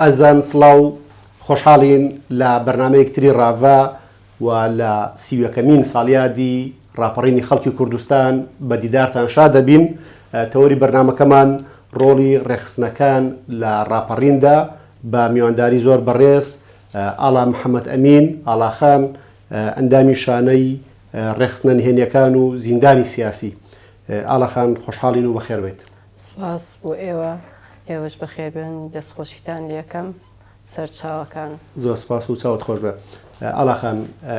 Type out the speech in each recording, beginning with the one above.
ئازیزان سڵاو خۆشحاڵین لە بەرنامەیەک تری ڕاڤە و لە سیویەکەمین ساڵیادی ڕاپەڕینی خەڵکی کوردستان بە دیدارتان شاد دەبین. تەوەری بەرنامەکەمان ڕۆڵی ڕێکخستنەکان لە ڕاپەڕیندا بە میوانداری زۆر بەڕێز ئاڵا محەمەد ئەمین، ئاڵا خان، ئەندامی شانەی ڕێکخستنە نهێنیەکان و زیندانی سیاسی. ئاڵا خان خۆشحاڵین و بەخێر بێیت. سوپاس بۆ ئێوە، ئێوەش بەخێربێن، دەستخۆشیتان لێکەم. سەرچاوەکان. زۆر سپاس و چاوت خۆش بێ. ئاڵا خان،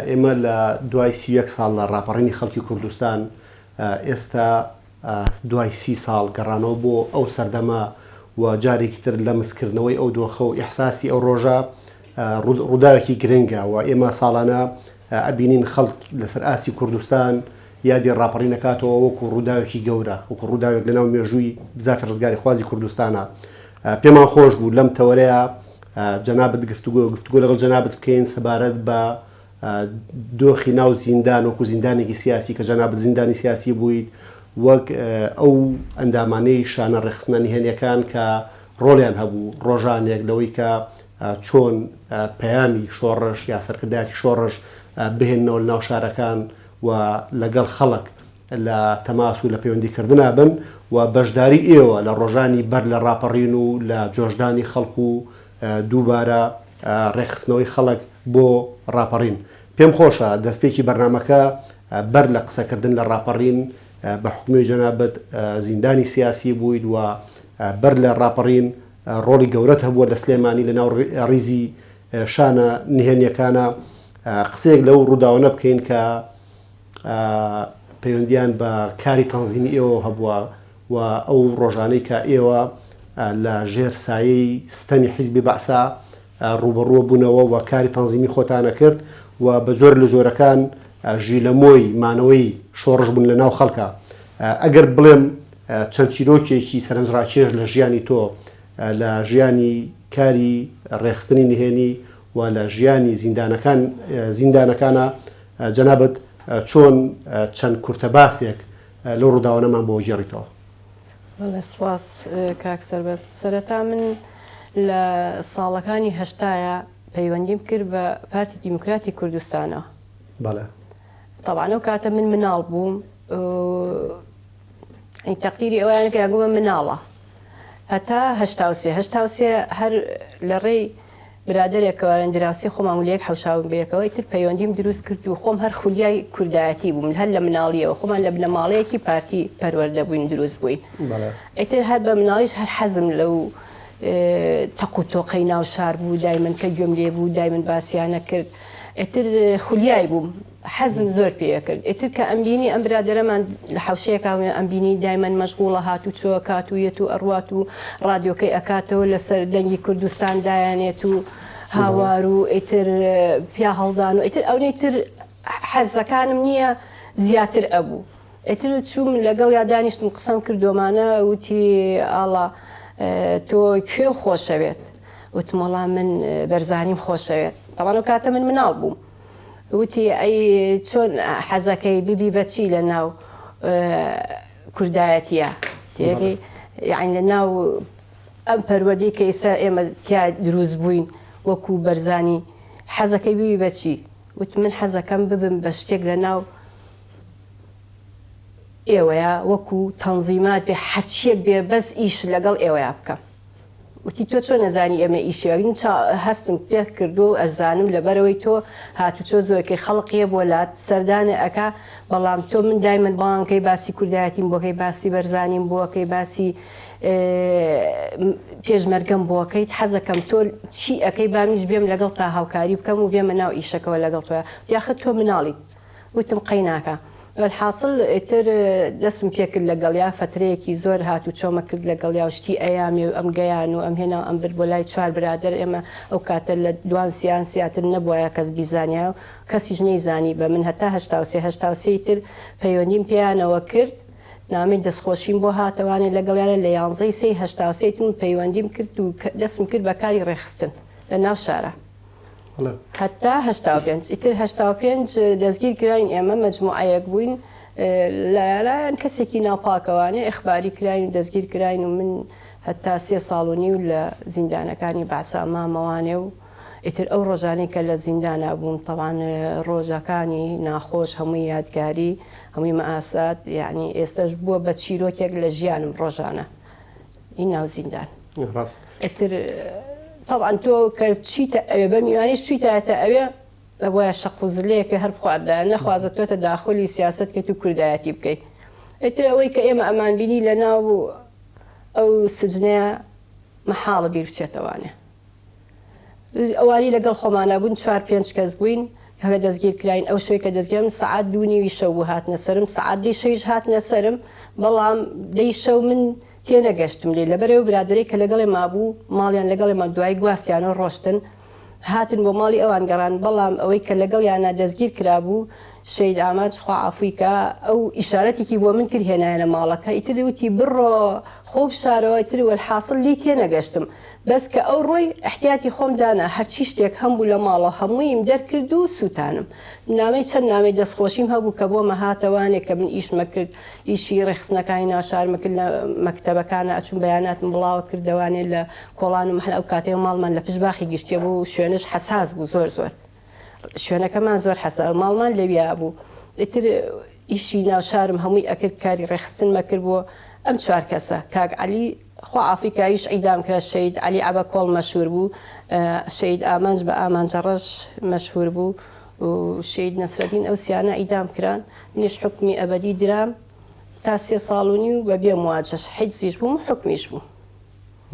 ئێمە لە دوای 31 ساڵ لە ڕاپەڕینی خەڵکی کوردستان، ئێستا دوای 30 ساڵ گەڕانەوە بۆ ئەو سەردەمە و جارێکی تر لەمس کردنەوەی ئەو دۆخە و ئیحساسی ئەو ڕۆژە ڕووداوێکی گرنگە و ئێمە ساڵانە ئەبینین خەڵک لەسەر ئاستی کوردستان یادی ڕاپەڕین ئەکاتەوە وەکو ڕووداوێکی گەورە، وەکو ڕووداوێک لەناو مێژووی بزافی ڕزگاریخوازی کوردستانا. پێمان خۆش بوو لەم تەوەرەیا جەنابت گفتوگۆ گفتوگۆ لەگەڵ جەنابت بکەین سەبارەت بە دۆخی ناو زیندان وەکو زیندانێکی سیاسی کە جەنابت زیندانی سیاسی بوویت وەک ئەو ئەندامانەی شانە ڕێکخستنە نهێنیەکان کە ڕۆڵیان هەبوو ڕۆژانێک لەوەی کە چۆن پەیامی شۆڕش یا سەرکردایەتی شۆڕش بهێننەوە لەناو شارەکان و لەگەڵ خەڵک لە تەماس و لە پەیوەندی کردنا بن و بەشداری ئێوە لە ڕۆژانی بەر لە ڕاپەڕین و لە جۆشدانی خەڵک و دووبارە ڕێکخستنەوەی خەڵک بۆ ڕاپەڕین. پێم خۆشە دەستپێکی بەرنامەکە بەر لە قسەکردن لە ڕاپەڕین بە حوکمی جەنابت زیندانی سیاسی بوویت و بەر لە ڕاپەڕین ڕۆڵی گەورەت هەبووە لە سلێمانی لە ناو ڕیزی شانە نهێنیەکانە قسەیەک لەو ڕووداوانە بکەین کە پەیوەندیان بە کاری تەنزیمی ئێوە هەبووە و ئەو ڕۆژانەی کە ئێوە لە ژێر سایەی ستەمی حیزبی بەعسا ڕووبەڕووە بوونەوە و کاری تەنزیمی خۆتانە کرد و بە جۆر لە جۆرەکان ژیلەمۆی مانەوەی شۆڕش بوون لە ناو خەڵکا. ئەگەر بڵێم چەند چیرۆکێکی سەرنجڕاکێش لە ژیانی تۆ، لە ژیانی کاری ڕێکخستنی نهێنی و لە ژیانی زیندانەکان زیندانەکانا جەنابت چۆن چەند کورتە باسێک لەو ڕووداوانەمان بۆ گێڕیتەوە؟ بەڵێ سوپاس کاک سەربەست. سەرەتا من لە ساڵەکانی هەشتایا پەیوەندیم کرد بە پارتی دیموکراتی کوردستانەوە. بەڵێ. تەبعەن ئەو کاتە من مناڵ بووم تەقدیری ئەویان کە گومە مناڵە هەتا 83 83 هەر لە ڕێی برادەرێکەوە دراوسێ خۆمان و لە یەک حەوشاون بەیەکەوە ئیتر پەیوەندیم دروست کرد و خۆم هەر خولیای کوردایەتی بووم هەر لە مناڵیەوە خۆمان لە بنەماڵەیەکی پارتی پەروەردە بووین دروست بووین ئیتر هەر بە مناڵیش هەر حەزم لەو تەق و تۆقەی ناو شار بوو دایمەن کە گوێم لێ بوو دایمەن باسیانە کرد ئیتر خولیای بووم حەزم زۆر پێ ئەکرد ئیتر کە ئەمبینی ئەم برادەرەمان لە حەوشەیەکا بووین ئەمبینی دایمەن مەشغوڵە هات و چۆ ئەکات و یەت و ئەڕوات و ڕادیۆکەی ئەکاتەوە لەسەر دەنگی کوردستان دایانێت و هاوار و ئیتر پیا هەڵدان و ئیتر ئەونەی تر حەزەکانم نییە زیاتر ئەبوو ئیتر چووم لەگەڵیا دانیشتم قسەم کردۆمانە وتی ئاڵا تۆ کوێ خۆشەوێت وتم وەڵا من بەرزانیم خۆشەوێت تەبعەن ئەو کاتە من مناڵ بووم وتی ئەی چۆن حەزەکەی ببی بە چی لە ناو کوردایەتیە تێگەی یعنی لە ناو ئەم پەروەردەی کە ئێستا ئێمە تیا دروست بووین وەکو بەرزانی حەزەکەی ببی بە چی وت من حەزەکەم ببم بە شتێک لە ناو ئێوەیە وەکو تەنزیمات بێ هەرچیەک بێ بەس ئیش لەگەڵ ئێوەیا بکەم وتی تۆ چۆن ئەزانی ئێمە ئیشی ئەکەین چا هەستم پێ کردووە و ئەزانم لەبەرئەوەی تۆ هاتوچۆ زۆرکەی خەڵق یە بۆ لات سەردانێ ئەکا بەڵام تۆ من دایمەن بانگ کەی باسی کوردایەتیم بۆ کەی باسی بەرزانیم بۆ ئەکەی باسی پێشمەرگەم بۆ ئەکەیت حەزەکەم تۆ چی ئەکەی با منیش بێم لەگەڵ تا هاوکاری بکەم و بێمە ناو ئیشەکەوە لەگەڵ تۆیا یاخد تۆ مناڵیت وتم قەیناکا. وەلحاسڵ ئیتر دەستم پێکرد لەگەڵیا، فەترەیەکی زۆر هاتوچۆمە کرد لەگەڵیا و شتی ئەیامێ و ئەمگەیان و ئەمهێنا و ئەمبرد بۆ لای چوار برادەر، ئێمە ئەو کاتە لە دوان سیان سیاتر نەبوایە کەس بیزانیایە و کەسیش نەیزانی بە من هەتا 83 83 ئیتر پەیوەندیم پێیانەوە کرد نامەی دەستخۆشیم بۆ هاتەوانێ لەگەڵیانە لە یانزەی سێی 83 ئیتر من پەیوەندیم کرد و دەستم کرد بە کاری ڕێکخستن لە ناو شارا. هەتا 85 ئیتر 85 دەستگیر کراین ئێمە مەجموعەیەک بووین لەلایەن کەسێکی ناپاکەوانێ ئیخباری کراین و دەستگیر کراین و من هەتا سێ ساڵ و نیو لە زیندانەکانی بەعسا مامەوانێ و ئیتر ئەو ڕۆژانەی کە لە زیندانا بووم تەبعەن ڕۆژەکانی ناخۆش هەمووی یادگاری هەمووی مەئاسات یەعنی ئێستەش بووە بە چیرۆکێک لە ژیانم ڕۆژانە ی ناو زیندان. ڕاست. ئیتر تەبعەن تۆ کە چیتە ئەوێ بە میوانیش چویتایەتە ئەوێ دەبوایە شەق و زلەیەکە هەر بخواردایە نەخوازە تۆ تەداخولی سیاسەت کەیت و کوردایەتی بکەی ئیتر ئەوەی کە ئێمە ئەمانبینی لە ناو ئەو سجنەیا مەحاڵە بیر بچێتەوانێ ئەوانی لەگەڵ خۆمانا بوون چوار پێنج کەس بووین کە دەستگیر کراین ئەو شەوی کە دەستگیرام سەعات دوو نیوی شەو بوو هاتنە سەرم سەعات دەی شەویش هاتنە سەرم بەڵام دەی شەو من تێنەگەشتم لێی لەبەرئەوەی برادەرەی کە لەگەڵێ مابوو ماڵیان لەگەڵێ ما دوایی گواستیانەوە ڕۆشتن هاتن بۆ ماڵی ئەوان گەڕان بەڵام ئەوەی کە لەگەڵیانا دەستگیر کرابوو شەهید ئامانج خوا عەفوی کا ئەو ئیشارەتێکی بۆ من کرد هێنایەنە ماڵەکە ئیتر وتی بڕۆ خۆ بشارەوە ئیتر وەلحاسڵ لێی تێنەگەشتم بەس کە ئەو ڕۆی ئیحتیاتی خۆم دانا هەرچی شتێک هەمبوو لە ماڵەوە هەموویم دەرکرد و سووتانم نامەی چەند نامەی دەستخۆشیم هەبوو کە بۆمە هاتەوانێ کە من ئیشمە کرد ئیشی ڕێکخستنەکانی ناو شارمە کرد لە مەکتەبەکانا ئەچووم بەیاناتم بڵاوە کردەوانێ لە کۆڵان و مەحەل ئەو کاتەی ماڵمان لە پشت باخی گشتیە بوو شوێنش حەساس بوو زۆر زۆر شوێنەکەمان زۆر حەسا ماڵمان لەویا بوو ئیتر ئیشی ناو شارم هەمووی ئەکرد کاری ڕێکخستنمە کرد بۆ ئەم چوار کەسە کاک عەلی خوا عافی کا یش عیدام کرا شەهید عەلی عەبە کۆڵ مەشهور بوو شەهید ئامانج بە ئامانجە ڕەش مەشهور بوو و شەهید نەسرەدین ئەو سیانە عیدام کران منیش حوکمی ئەبەدی درام تا سێ ساڵ و نیو بە بێ مواجەش حیجزیش بووم و حوکمیش بووم.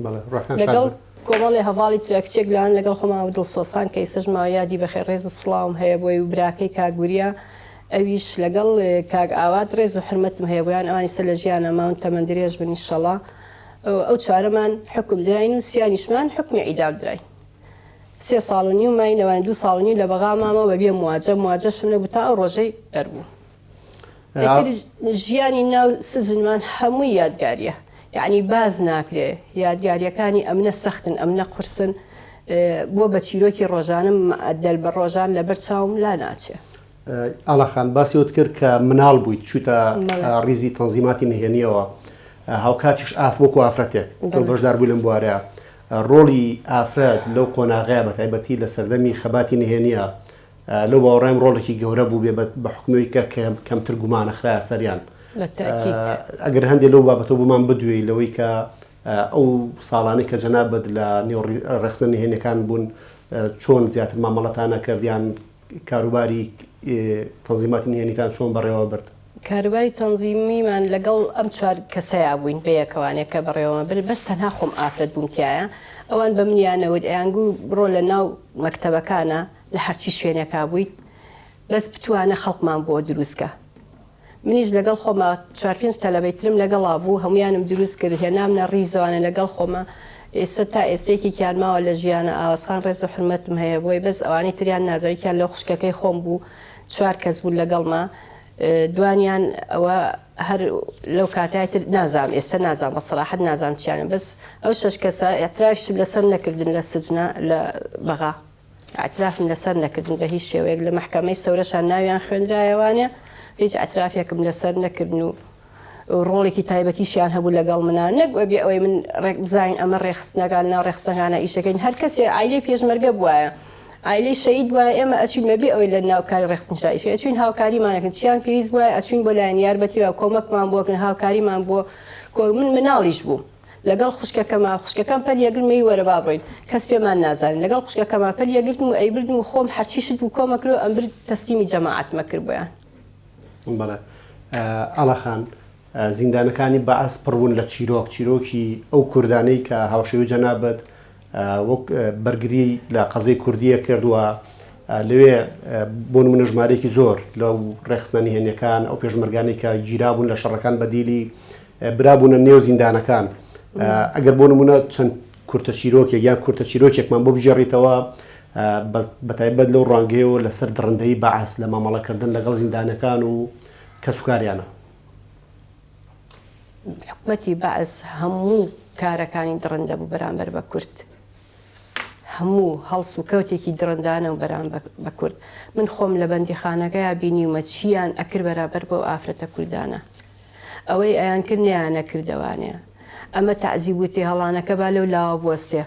بەڵێ ڕۆحتان شاد لەگەڵ بێت. کۆمەڵێ هەڤاڵی ترا کچێک لەوان لەگەڵ خۆمان بوو دڵسۆز خان کە ئیستەش ماوە یادی بەخێر ڕێز و سڵاوم هەیە بۆی و براکەی کاک وریا ئەویش لەگەڵ کاک ئاوات ڕێز و حورمەتم هەیە بۆیان ئەوان ئیستە لە ژیانا ماون تەمەن درێژ بن ئیشەڵا ئەو چوارەمان حوکم دراین و سیانیشمان حوکمی عیدام دراین. سێ ساڵ و نیو ماین لەوانە دوو ساڵ و نیو لە بەغا مامەوە بە بێ مواجە مواجەشم نەبوو تا ئەو ڕۆژەی دەربووم. ئیتر ژیانی ناو سجنمان هەمووی یادگاریە یەعنی باس ناکرێ یادگاریەکانی ئەمنە سەختن ئەمنە قورسن بووە بە چیرۆکی ڕۆژانم مەعەدەل بە ڕۆژان لەبەر چاوم لا ناچێ. ئاڵا خان باسی ئەوت کرد کە مناڵ بوویت چوویتە ڕیزی تەنزیماتی نهێنیەوە هاوکاتیش ئاف وەکو ئافرەتێک تۆ بەشدار بووی لەم بوارە ڕۆڵی ئافرەت لەو قۆناغەیە بە تایبەتی لە سەردەمی خەباتی نهێنیە لەو باوەڕایم ڕۆڵێکی گەورە بووبێ بە حوکمی کە کەمتر گومانە خرایە سەریان. ئەگەر هەندێ لەو بابەتەوە بۆمان بدوێی لەوەی کە ئەو ساڵانەی کە جەنابت لە نێو ڕێکخستنە نهێنیەکان بوون چۆن زیاتر مامەڵەتان ئەکرد یان کاروباری تەنزیماتی نهێنیتان چۆن بەڕێوە برد؟ کاروباری تەنزیمیمان لەگەڵ ئەم چوار کەسەیا بووین بەیەکەوانێ کە بەڕێوەمان برد بەس تەنها خۆم ئافرەت بووم تیایا ئەوان بە منیان ئەوت ئەیانگوو بڕۆ لە ناو مەکتەبەکانا لە هەرچی شوێنێکا بوویت بەس بتوانە خەڵکمان بۆ دروست کە منیش لەگەڵ خۆما چوار پێنج تەلەبەی ترم لەگەڵا بوو هەموویانم دروست کرد هێنامنە ڕیزەوانە لەگەڵ خۆما ئێستا تا ئێستا یەکێکیان ماوە لە ژیانە ئاوازخان ڕێز و حورمەتم هەیە بۆی بەس ئەوانەی تریان نازانم یەکیان لە خوشکەکەی خۆم بوو چوار کەس بوون لەگەڵما دوانیان ئەوە هەر لەو کاتای تر نازانم ئێستا نازانم بە سەراحەت نازانم چیانە بەس ئەو شەش کەسە ئیعترافیشم لەسەر نەکردن لە سجنە لە بەغا ئیعترافم لەسەر نەکردن بە هیچ شێوەیەک لە مەحکەمەی سەورەشان ناویان خوێنرایەوانێ هیچ ئیعترافێکم لەسەر نەکردن و ڕۆڵێکی تایبەتیشیان هەبوو لەگەڵ منا نەک بەبێ ئەوەی من ڕێک بزانین ئەمە ڕێکخستنەکان لەناو ڕێکخستنەکانە ئیشەکەین هەر کەسێ عایلەی پێشمەرگە بوایە عایلەی شەهید بوایە ئێمە ئەچوین بەبێ ئەوەی لە ناو کاری ڕێکخستنیشا ئیشەکەین ئەچوین هاوکاریمان ئەکردن چیان پێویست بوایە ئەچوین بۆ لایان یارمەتی و کۆمەکمان بۆ ئەکردن هاوکاریمان بۆ کۆ من مناڵیش بووم لەگەڵ خوشکەکەما خوشکەکەم پەل یەگرم ئەی وەرە با بڕۆین کەس پێمان نازانێ لەگەڵ خوشکەکەما پەل یەگرتم و ئەیبردم و خۆم هەرچی شت بوو کۆمەکرد و ئەمبرد تەسلیمی جەماعەتمە کرد بۆیان. بەڵێ ئاڵا خان، زیندانەکانی بەعس پڕ بوون لە چیرۆک، چیرۆکی ئەو کوردانەی کە هاوشێوەی جەنابت وەک بەرگری لە قەزیەی کوردییە کرد و لەوێ بۆ نمونە ژمارەیەکی زۆر لەو ڕێکخستنە نهێنیەکان ئەو پێشمەرگانەی کە گیرابوون لە شەڕەکان بە دیلی برابوونە نێو زیندانەکان ئەگەر بۆ نمونە چەند کورتە چیرۆکێک یان کورتە چیرۆکێکمان بۆ بگێڕیتەوە بەتایبەت لەو ڕوانگەیەوە لەسەر دڕندەیی بەعس لە مامەڵەکردن لەگەڵ زیندانەکان و کەسوکاریانە. حکومەتی بەعس هەموو کارەکانی دڕندە بوو بەرامبەر بە کورد. هەموو هەڵس و کەوتێکی دڕندانە و بەرامبەر بە کورد. من خۆم لە بەندیخانەکەیا بینیومە چییان ئەکرد بەرامبەر بەو ئافرەتە کوردانە. ئەوەی ئەیانکرد نەیانەکردەوانێ. ئەمە تەعزیب و تێهەڵانەکە با لەو لاوە بوەستێ.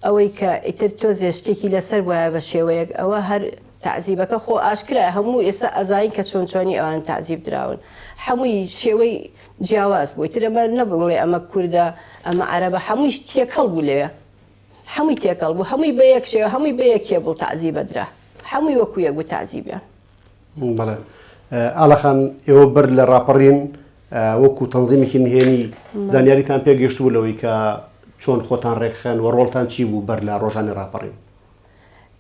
ئەوەی کە ئیتر تۆزێ شتێکی لەسەر بوایە بە شێوەیەک ئەوە هەر تەعزیبەکە خۆ ئاشکرایە هەموو ئێستا ئەزانین کە چۆن چۆنی ئەوان تەعزیب دراون حەمووی شێوەی جیاواز بوو ئیتر ئەمە نەبڵێ ئەمە کوردە ئەمە عەرەبە حەمووی تێکەڵ بوو لەوێ حەمووی تێکەڵ بوو هەمووی بە یەک شێوە هەمووی بە یەک کێبڵ تەعزیب ئەدرا حەمووی وەکوو یەک بوو تەعزیبیان. بەڵێ ئاڵا خان ئێوە بەر لە ڕاپەڕین وەکو تەنزیمێکی نهێنی زانیاریتان پێ گەیشتبوو لەوەی کە چۆن خۆتان ڕێکخەن و ڕۆڵتان چی بوو بەر لە ڕۆژانی ڕاپەڕین؟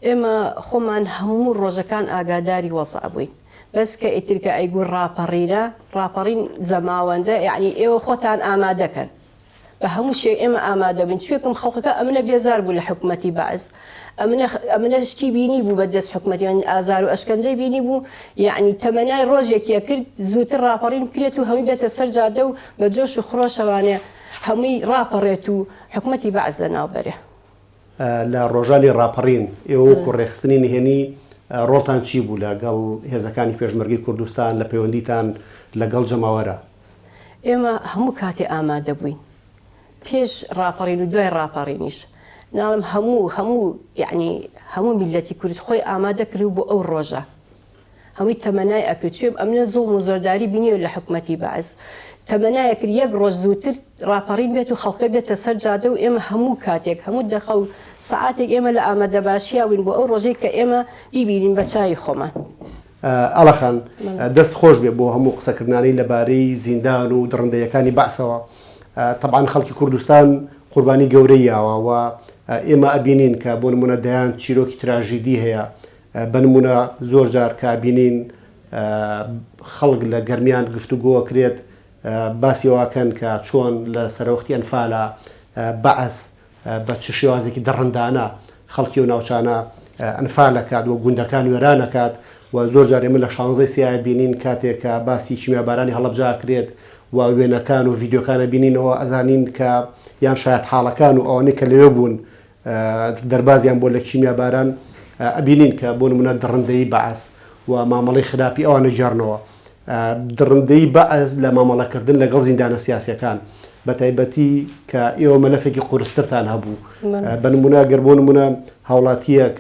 ئێمە خۆمان هەموو ڕۆژەکان ئاگاداری وەزع بووین بەس کە ئیتر کە ئەیگوو ڕاپەڕینە ڕاپەڕین زەماوەندە یەعنی ئێوە خۆتان ئامادەکەن بە هەموو شێ ئێمە ئامادە بووین چوێکم خەڵکەکە ئەمنە بێزار بوو لە حکومەتی بەعس ئەمنە ئەمنە شتی بینی بوو بە دەست حکومەتی یانی ئازار و ئەشکەنجەی بینی بوو یەعنی تەمەنای ڕۆژێکی ئەکرد زووتر ڕاپەڕین بکرێت و هەمووی بێتە سەر جادە و بە جۆش و خرۆشەوانێ هەمووی ڕاپەڕێت و حکومەتی بەعس لەناو بەرێ. لە ڕۆژانی ڕاپەڕین ئێوە وەکو ڕێکخستنی نهێنی ڕۆڵتان چی بوو لە گەڵ هێزەکانی پێشمەرگەی کوردستان لە پەیوەندیتان لە گەڵ جەماوەرا؟ ئێمە هەموو کاتێ ئامادە بووین پێش ڕاپەڕین و دوای ڕاپەڕینیش ناڵێم هەموو هەموو یەعنی هەموو میللەتی کورد خۆی ئامادە کردبوو بۆ ئەو ڕۆژە هەمووی تەمەنای ئەکرد چێم ئەمنە زوڵم و زۆرداری بینیوە لە حکومەتی بەعس تەمەنای ئەکرد یەک ڕۆژ زووتر ڕاپەڕین بێت و خەڵکە بێتە سەر جادە و ئێمە هەموو کاتێک هەموو دەقە و سەعاتێک ئێمە لە ئامادەباشیا بووین بۆ ئەو ڕۆژەی کە ئێمە بیبینین بە چاوی خۆمان. ئاڵا خان دەست خۆش بێ بۆ هەموو قسەکردنانەی لەبارەی زیندان و دڕندەیەکانی بەعسەوە تەبعەن خەڵکی کوردستان قوربانی گەورەی یاوە و ئێمە ئەبینین کە بۆ نمونە دەیان چیرۆکی تراژیدی هەیە بە نمونە زۆر جار کە ئەبینین خەڵک لە گەرمیان گفتوگۆ کرێت باسی ئەوەکەن کە چۆن لە سەرەوەختی ئەنفالە بەعس بە چ شێوازێکی دڕندانە خەڵکی ئەو ناوچانە ئەنفال ئەکات و گوندەکان وێران ئەکات و زۆر جار ئێمە لە شانزەی سێ ئەبینین کاتێک کە باسی کیمیابارانی هەڵەبجە ئەکرێت و وێنەکان و ڤیدیۆکان ئەبینینەوە ئەزانین کە یان شایەتحاڵەکان و ئەوانەی کە لەوێ بوون دەربازیان بووە لە کیمیاباران ئەبینین کە بۆ نمونە دڕندەیی بەعس و مامەڵەی خراپی ئەوان ئەگێڕنەوە. دڕندەیی بەعس لە مامەڵەکردن لەگەڵ زیندانە سیاسیەکان بە تایبەتی کە ئێوە مەلەفێکی قورسترتان هەبوو بە نمونە گەر بۆ نمونە هاوڵاتیەک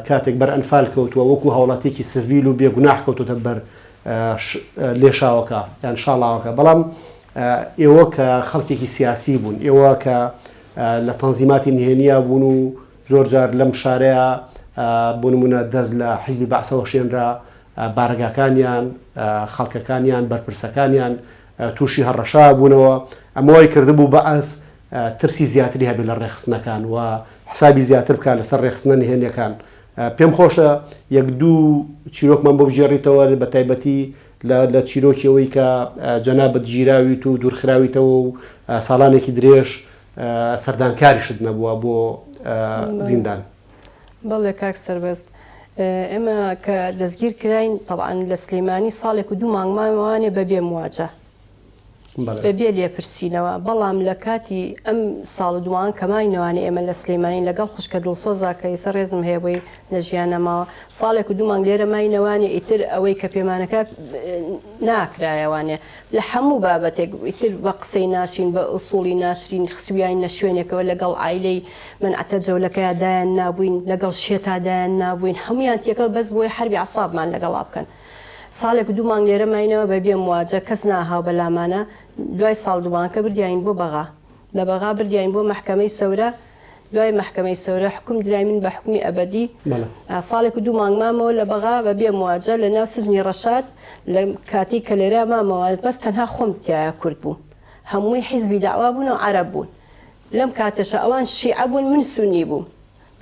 کاتێک بەر ئەنفال کەوتووە وەکو هاوڵاتیەکی سڤیل و بێگوناح کەوتۆتە بەر لێشاوەکە یان شاڵاوەکە بەڵام ئێوە کە خەڵکێکی سیاسی بوون ئێوە کە لە تەنزیماتی نهێنیا بوون و زۆر جار لەم شارەیا بۆ نمونە دەست لە حیزبی بەعسەوە شێنرا بارەگاکانیان، خەڵکەکانیان، بەرپرسەکانیان تووشی هەڕەشە بوونەوە، ئەمە وای کردبوو بەعس ترسی زیاتری هەبێت لە ڕێکخستنەکان و حسابی زیاتر بکات لەسەر ڕێکخستنە نهێنیەکان. پێم خۆشە یەک دوو چیرۆکمان بۆ بگێڕیتەوە بە تایبەتی لە چیرۆکی ئەوەی کە جەنابت گیراویت و دوورخراویتەوە و ساڵانێکی درێژ سەردانکاریشت نەبووە بۆ زیندان. بەڵێ کاک سەربەست ئێمە کە دەستگیر کراین تەبعەن لە سلیمانی ساڵێک و دوو مانگ ماوانێ بە بێ مواجە بە بێ لێپرسینەوە بەڵام لە کاتی ئەم ساڵ و دووان کە ماینەوانێ ئێمە لە سلیمانی لەگەڵ خوشکە دڵسۆزا کە ئێستا ڕێزم هەیە بۆی لە ژیان نەماوە ساڵێک و دوو مانگ لێرە ماینەوانێ ئیتر ئەوەی کە پێمانەکە ناکرایەوانێ لە هەموو بابەتێک ئیتر بە قسەی ناشرین بە ئوسوڵی ناشرین خستبویاینە شوێنێکەوە لەگەڵ عایلەی مەنعەتە جەولەکەیا دایان نابووین لەگەڵ شێتا دایان نابووین هەموویان تێکەڵ بەس بۆی حەربی عەسابمان لەگەڵا بکەن ساڵێک و دوو مانگ لێرە ماینەوە بە بێ مواجە کەس ناهاو بە لامانا دوای ساڵ دوو مانگەکە بردیاین بۆ بەغا لە بەغا بردیاین بۆ مەحکەمەی سەورە دوای مەحکەمەی سەورە حوکم درای من بە حوکمی ئەبەدی ساڵێک و دوو مانگ مامەوە لە بەغا بە بێ مواجە لە ناو سجنی ڕەشاد لە کاتی کە لێرە مامەوە بەس تەنها خۆم تیایا کورد بووم هەمووی حیزبی دەعوا بوون و عەرەب بوون لەم کاتەشا ئەوان شیعە بوون من سونی بووم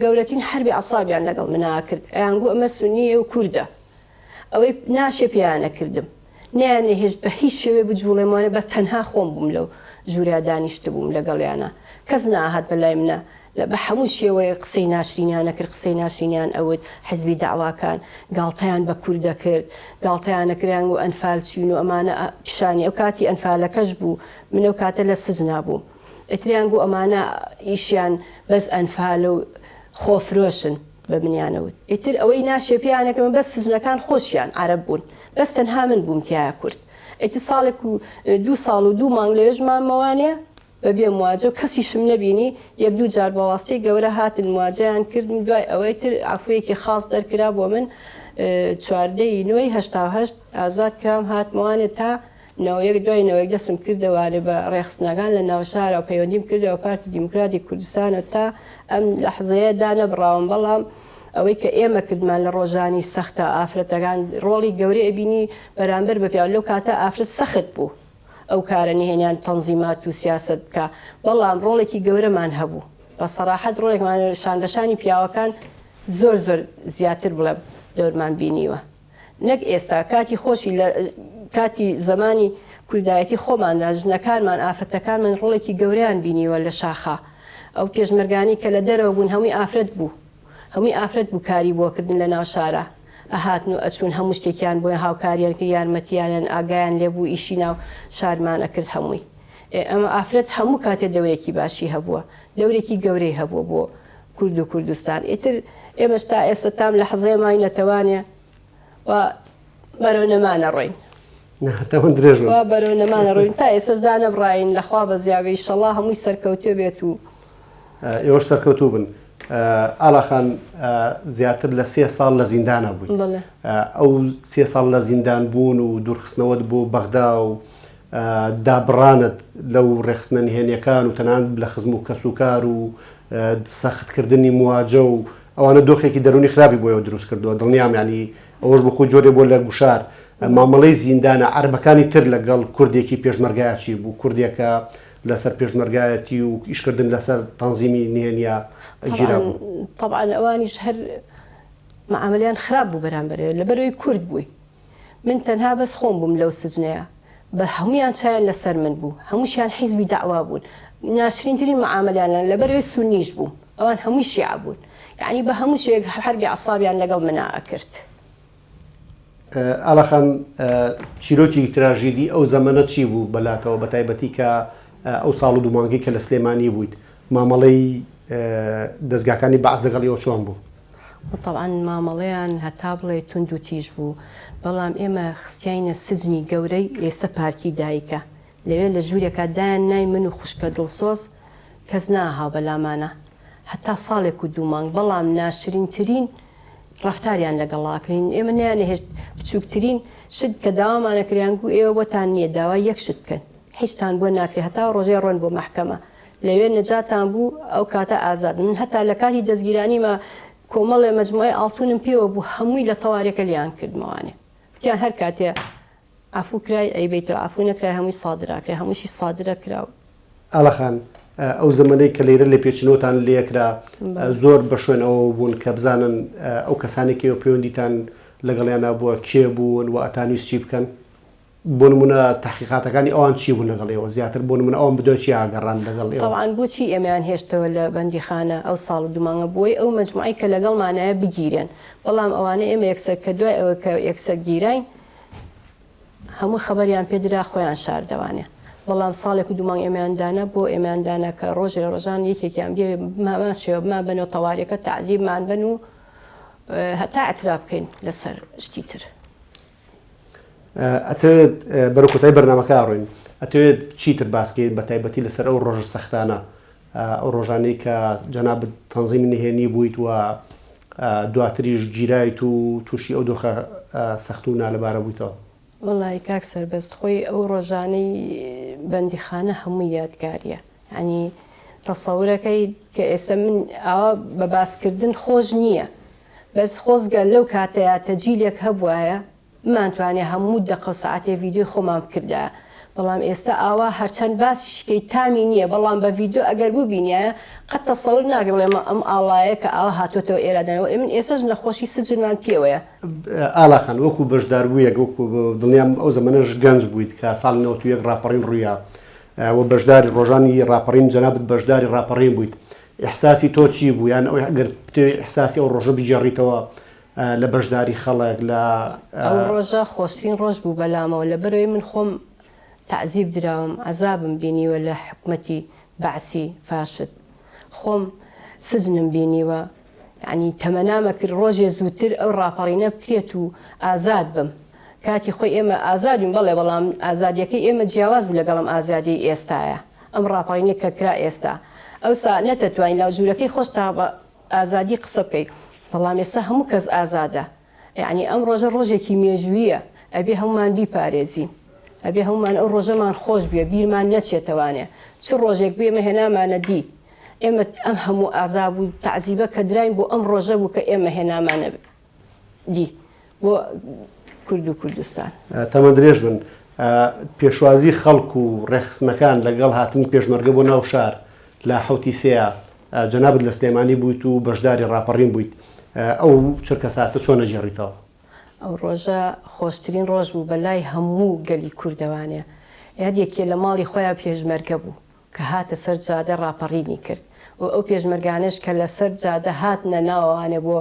گەورەترین حەربی عەسابیان لەگەڵ منا کرد ئەیانگوو ئەمە سونییە و کوردە ئەوەی ناشێ پێیان ئەکردم نەیانەهێشت بە هیچ شێوەیە بجوڵێمەوە بە تەنها خۆم بووم لەو ژوورە دانیشتبووم لەگەڵیانا کەس نەئەهات بە لای منا لە بە هەموو شێوەیەک قسەی ناشرینیان ئەکرد قسەی ناشرینیان ئەوت حزبی دەعواکان گاڵتەیان بە کورد ئەکرد گاڵتەیان ئەکرد ئەیانگوت ئەنفال چین و ئەمانە پیشانی ئەو کاتی ئەنفالەکەش بوو من ئەو کاتە لە سجنا بووم ئیتریان گوو ئەمانە ئیشیان بەس ئەنفالە و خۆفرۆشن بە منیان ئەوت ئیتر ئەوەی ناشێ پێیان ئەکەم بەس سجنەکان خۆشیان عەرەب بوون بەس تەنها من بووم تیایا کورد ئیتر ساڵێک و دوو ساڵ و دوو مانگ لەوێش مامەوانێ. بە بێ مواجە و کەسیشم نەبینی یەک دوو جار بە واستەی گەورە هاتن مواجەیان کردم دوای ئەوەی تر عەفویەکی خاس دەرکرا بۆ من 14 ی نۆی 88 ئازاد کرام هاتمەوانێ تا 91 دوای 91 دەسم کردەوانێ بە ڕێخستنەکان لە ناوشارە و پەیوەندیم کردەوە پارتی دیموکراتی کوردستان و تا ئەم لەحزەیە دانەبڕاوم بەڵام ئەوەی کە ئێمە کردمان لە ڕۆژانی سەختا ئافرەتەکان ڕۆڵی گەورەی ئەبینی بەرامبەر بە پیاو لەو کاتە ئافرەت سەخت بوو ئەو کارە نهێنیان تەنزیمات و سیاسەت بکا بەڵام ڕۆڵێکی گەورەمان هەبوو بە سەراحەت ڕۆڵێکمان شان بە شانی پیاوەکان زۆر زۆر زیاتر بڵێم دەورمان بینیوە نەک ئێستا کاتی خۆشی لە کاتی زەمانی کوردایەتی خۆماندا ژنەکانمان ئافرەتەکانمان ڕۆڵێکی گەورەیان بینیوە لە شاخا ئەو پێشمەرگانەی کە لە دەرەوە بوون هەمووی ئافرەت بوو هەمووی ئافرەت بوو کاری بۆ کردن لە ناو شارا ئەهاتن و ئەچوون هەموو شتێکیان بۆ هاوکاریان کرد یارمەتیانیان ئاگایان لێ بوو ئیشی ناو شارمان ئەکرد هەمووی ئێ ئەمە ئافرەت هەموو کاتێ دەورێکی باشی هەبووە دەورێکی گەورەی هەبووە بۆ کورد و کوردستان ئیتر ئێمەش تا ئێستا تام لەحزەیە ماینەتەوانێ و بەرەو نەمانە ڕۆین. نا تەمەن درێژ بن. وا بەرەو نەمانە ڕۆین تا ئێستاش دانەبڕاین لەخوا بەزیابێ ئیشەڵا هەمووی سەرکەوتوو بێت و. ئێوەش سەرکەوتوو بن. ئالا خان زیاتر لە سێ ساڵ لە زیندانا بوویت. بەڵێ. ئەو سێ ساڵ لە زیندان بوون و دوورخستنەوەت بۆ بەغدا و دابڕانت لەو ڕێکخستنە نهێنیەکان و تەنانەت لە خزم و کەسوکار و سەختکردنی مواجە و ئەوانە دۆخێکی دەروونی خراپی بۆ ئێوە دروست کردووە دڵنیام یانی ئەوەش بۆ خۆی جۆرێ بووە لە گوشار مامەڵەی زیندانە عەرەبەکانی تر لەگەڵ کوردێکی پێشمەرگایە چی بوو کوردێکە لەسەر پێشمەرگایەتی و ئیشکردن لەسەر تەنزیمی نهێنیە گیرا بوو. تەبعەن ئەوانیش هەر معامەلەیان خراپ بوو بەرامبەر لەبەرئەوەی کورد بووی من تەنها بەس خۆم بووم لەو سجنەیا بە هەموویان چاویان لەسەر من بوو هەمووشیان حیزبی دەعوا بوون ناشرینترین معامەلەیان لە لەبەرئەوەی سوننیش بووم ئەوان هەمووی شیعە بوون یەعنی بە هەموو شێوەیەک حەربی عەسابیان لەگەڵ منا ئەکرد. ئالا خان چیرۆکی تراژیدی ئەو زەمەنە چی بوو بەلاتەوە بەتایبەتی کە ئەو ساڵ و دوو مانگەی کە لە سلێمانی بوویت مامەڵەی دەزگاکانی بەعس لەگەڵ ئێوە چۆن بوو؟ تەبعەن مامەڵەیان هەتا بڵێی توند و تیژ بوو، بەڵام ئێمە خستیاینە سجنی گەورەی ئێستە پارکی دایکە، لەوێ لە ژوورێکا دایان ناین من و خوشکە دڵسۆز کەس ناهاو بە لامانا هەتا ساڵێک و دوو مانگ، بەڵام ناشرینترین ڕەفتاریان لەگەڵا کردین، ئێمە نەیانەهێشت بچووکترین شت کە داوامان ئەکرد یان گوو ئێوە بۆتان نییە داوای یەک شت بکەن هیچتان بۆ ناکرێ هەتا ڕۆژێ ڕۆن بۆ مەحکەمە لەوێ نەجاتان بوو ئەو کاتە ئازاد من هەتا لە کاتی دەستگیرانیما کۆمەڵێ مەجموعەی ئاڵتونم پێوە بوو هەمووی لە تەوارێکە لێیان کردمەوانێ وتیان هەر کاتێ عەفوو کرای ئەیبەیتەوە عەفوو نەکرای هەمووی سادرا کرێ هەمووشی سادرە کرا و. ئالا خان ئەو زەمەنەی کە لەیرە لێپێچینەوەتان لێکرا زۆر بە شوێن ئەوەوە بوون کە بزانن ئەو کەسانەی کە ئێوە پەیوەندیتان لەگەڵیانا بووە کێ بوون و ئەتانویست چی بکەن؟ بۆ نموونە تەحقیقاتەکانی ئەوان چی بوون لەگەڵ ئێوە زیاتر بۆ نموونە ئەوان بدوای چی ئاگەڕان لەگەڵ ئێوە؟ تەبعەن بۆچی ئێمەیان هێشتەوە لە بەندیخانە ئەو ساڵ و دوو مانگە بۆی ئەو مەجموعەی کە لەگەڵمانایە بگیرێن بەڵام ئەوانە ئێمە یەکسەر کە دوای ئەوە کە یەکسەر گیراین هەموو خەبەریان پێ درا خۆیان شاردەوانێ بەڵام ساڵێک و دوو مانگ ئێمەیان دانا بۆ ئێمەیان دانا کە ڕۆژێ لە ڕۆژان یەکێکیان بێ هەمان شێوە بمان بەنەوە تەواریەکە تەعزیبمان بەن و هەتا ئیعتراف بکەین لەسەر شتی تر. ئەتەوێت بەرەو کۆتایی بەرنامەکە ئەڕۆین ئەتەوێت چیتر باس کەیت بە تایبەتی لەسەر ئەو ڕۆژە سەختانە ئەو ڕۆژانەی کە جەنابت تەنزیمی نهێنی بوویت و دواتریش گیرایت و تووشی ئەو دۆخە سەخت و نالەبارە بوویتەوە؟ وەڵایی کاک سەربەست خۆی ئەو ڕۆژانەی بەندیخانە هەمووی یادگاریە یانی تەسەورەکەی کە ئێستا من ئاوا بە باسکردن خۆش نییە بەس خۆزگە لەو کاتەیا تەجیلێک هەبوایە بمانتوانیە هەموو دەقە و سەعاتێ ڤیدیۆی خۆمان بکردایە بەڵام ئێستا ئاوا هەرچەند باسیشی کەی تامی نیە بەڵام بە ڤیدیۆ ئەگەر ببینیایە قەت تەسەور ناکەی بڵێ ئەم ئاڵایە کە ئاوا هاتۆتەوە ئێرە دانەوە ئێ من ئێستاش نەخۆشی سجنمان پێوەیە. ئاڵا خان وەکو بەشداربوویەک وەکو دڵنیام ئەو زەمەنەش گەنج بوویت کە ساڵی 91 ڕاپەڕین ڕوویا و بەشداری ڕۆژانی ڕاپەڕین جەنابت بەشداری ڕاپەڕین بوویت ئیحساسی تۆ چی بوو یان ئەوەی ئەگەر بتەوێ ئیحساسی ئەو ڕۆژە بگێڕیتەوە لە بەشداری خەڵک لە. ئەو ڕۆژە خۆشترین ڕۆژ بوو بەلامەوە لەبەرئەوەی من خۆم تەعزیب دراوم عەزابم بینیوە لە حکومەتی بەعسی فاشت خۆم سجنم بینیوە یەعنی تەمەنام ئەکرد ڕۆژێ زووتر ئەو ڕاپەڕینە بکرێت و ئازاد بم کاتی خۆی ئێمە ئازاد بووین بەڵێ بەڵام ئازادیەکەی ئێمە جیاواز بوو لەگەڵ ئەم ئازادیەی ئێستایا. ئەم ڕاپەڕینە کە کرا ئێستا ئەوسا نەتەتوانی لاو ژوورەکەی خۆشتا بە ئازادی قسە بکەی بەڵام ئێستا هەموو کەس ئازادە یەعنی ئەم ڕۆژە ڕۆژێکی مێژوویە ئەبێ هەموومان بیپارێزین ئەبێ هەموومان ئەو ڕۆژەمان خۆش بوێ بیرمان نەچێتەوانێ چ ڕۆژێک بوو ئێمە هێنامانە دی ئێمە ئەم هەموو عەزاب و تەعزیبە کە دراین بۆ ئەم ڕۆژە بوو کە ئێمە هێنامانە دی بۆ کورد و کوردستان. تەمەن درێژ بن. پێشوازی خەڵک و ڕێکخستنەکان لەگەڵ هاتنی پێشمەرگە بۆ ناو شار لە حەوتی سێیا جەنابت لە سلێمانی بوویت و بەشداری ڕاپەڕین بوویت ئەو چرکەساتە چۆن ئەگێڕیتەوە؟ ئەو ڕۆژە خۆشترین ڕۆژ بوو بە لای هەموو گەلی کوردەوانێ. هەر یەکێ لە ماڵی خۆیا پێشمەرگە بوو. کە هاتە سەر جادە ڕاپەڕینی کرد و ئەو پێشمەرگانەش کە لە سەر جادە هاتنە ناوەوانێ بۆ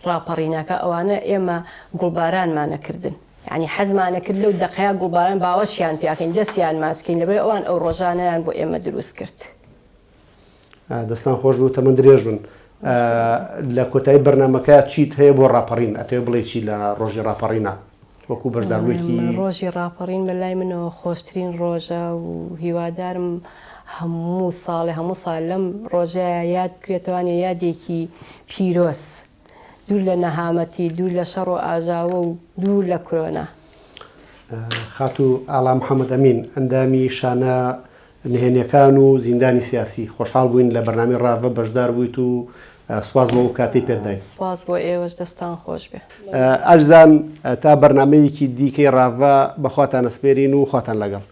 ڕاپەڕینەکە ئەوانە ئێمە گوڵبارانمان ئەکردن یانی حەزمان ئەکرد لەو دەقەیا گوڵباران باوەشیان پیاکەین دەستیان ماچ کەین لەبەر ئەوان ئەو ڕۆژانەیان بۆ ئێمە دروست کرد. دەستان خۆش بێ و تەمەن درێژ بن. لە کۆتایی بەرنامەکە چیت هەیە بۆ ڕاپەڕین؟ ئەتەوێ بڵێی چی لە ڕۆژی ڕاپەڕینا وەکو بەشداربووێکی؟ ڕۆژی ڕاپەڕین بە لای منەوە خۆشترین ڕۆژە و هیوادارم هەموو ساڵێ هەموو ساڵ لەم ڕۆژەیا یاد بکرێتەوانێ یادێکی پیرۆز دوور لە نەهامەتی دوور لە شەڕ و ئاژاوە و دوور لە کرۆنا. خاتوو ئاڵا محەمەد ئەمین ئەندامی شانە نهێنیەکان و زیندانی سیاسی. خۆشحاڵ بووین لە بەرنامەی ڕاڤە بەشدار بوویت و سوپاس بۆ ئەو کاتەی پێت داین. سوپاس بۆ ئێوەش دەستان خۆش بێ. ئازیزان تا بەرنامەیەکی دیکەی ڕاڤە بە خواتان ئەسپێرین و خواتان لەگەڵ.